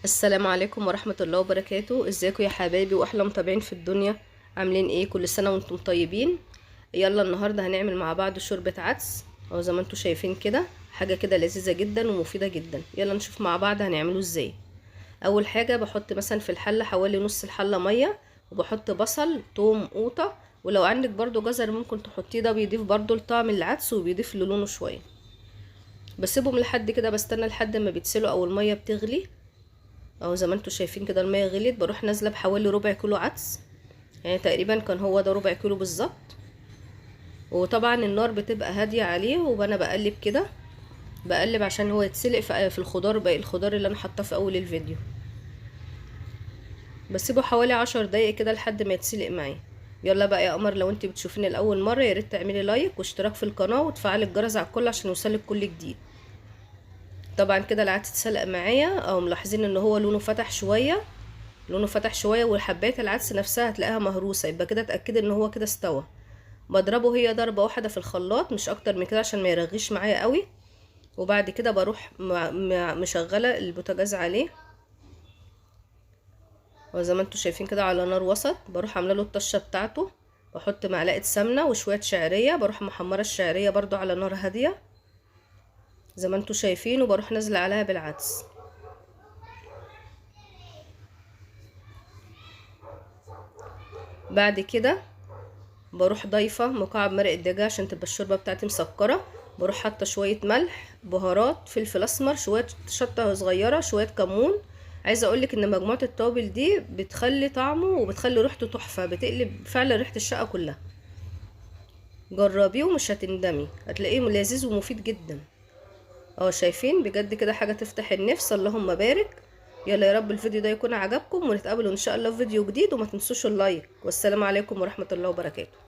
السلام عليكم ورحمة الله وبركاته. ازيكم يا حبايبي واحلى متابعين في الدنيا؟ عاملين ايه؟ كل سنة وانتم طيبين. يلا النهاردة هنعمل مع بعض شوربة عدس، اهو زي ما انتم شايفين كده، حاجة كده لذيذة جدا ومفيدة جدا. يلا نشوف مع بعض هنعمله ازاي. اول حاجة بحط مثلا في الحلة حوالي نص الحلة مية، وبحط بصل توم قوطة، ولو عندك برضو جزر ممكن تحطيه، ده بيضيف برضو لطعم العدس وبيضيف للونه شوية. بسيبهم لحد كده، بستنى لحد ما بيتسلوا او المية بتغلي. اهو زي ما انتم شايفين كده المية غليت، بروح نازله بحوالي ربع كيلو عدس، يعني تقريبا كان هو ده ربع كيلو بالظبط. وطبعا النار بتبقى هادية عليه، وانا بقلب كده، بقلب عشان هو يتسلق في الخضار، باقي الخضار اللي انا حاطاه في اول الفيديو. بسيبه حوالي 10 دقايق كده لحد ما يتسلق معايا. يلا بقى يا قمر، لو انت بتشوفيني لاول مرة يا ريت تعملي لايك واشتراك في القناة وتفعلي الجرس على الكل عشان يوصلك كل جديد. طبعا كده العدس اتسلق معايا، او ملاحظين ان هو لونه فتح شوية، لونه فتح شوية، وحبايه العدس نفسها هتلاقيها مهروسه، يبقى كده اتاكد ان هو كده استوى. بضربه هي ضربه واحدة في الخلاط، مش اكتر من كده عشان ما يرغيش معايا قوي. وبعد كده بروح مشغله البوتاجاز عليه، وزي ما انتم شايفين كده على نار وسط. بروح عامله له الطشه بتاعته، بحط معلقه سمنه وشوية شعرية، بروح محمرة الشعرية برضو على نار هادية زي ما انتم شايفين، وبروح نازله عليها بالعدس. بعد كده بروح ضايفه مكعب مرق الدجاج عشان تبقى الشوربة بتاعتي مسكره. بروح حاطه شوية ملح، بهارات، فلفل اسمر، شوية شطه صغيرة، شوية كمون. عايزه اقولك ان مجموعة التوابل دي بتخلي طعمه وبتخلي ريحته تحفة، بتقلب فعلا ريحه الشقة كلها. جربيه ومش هتندمي، هتلاقيه لذيذ ومفيد جدا. اهو شايفين بجد كده حاجة تفتح النفس، اللهم بارك. يلا يا رب الفيديو ده يكون عجبكم، ونتقابل ان شاء الله في فيديو جديد، وما تنسوش اللايك. والسلام عليكم ورحمة الله وبركاته.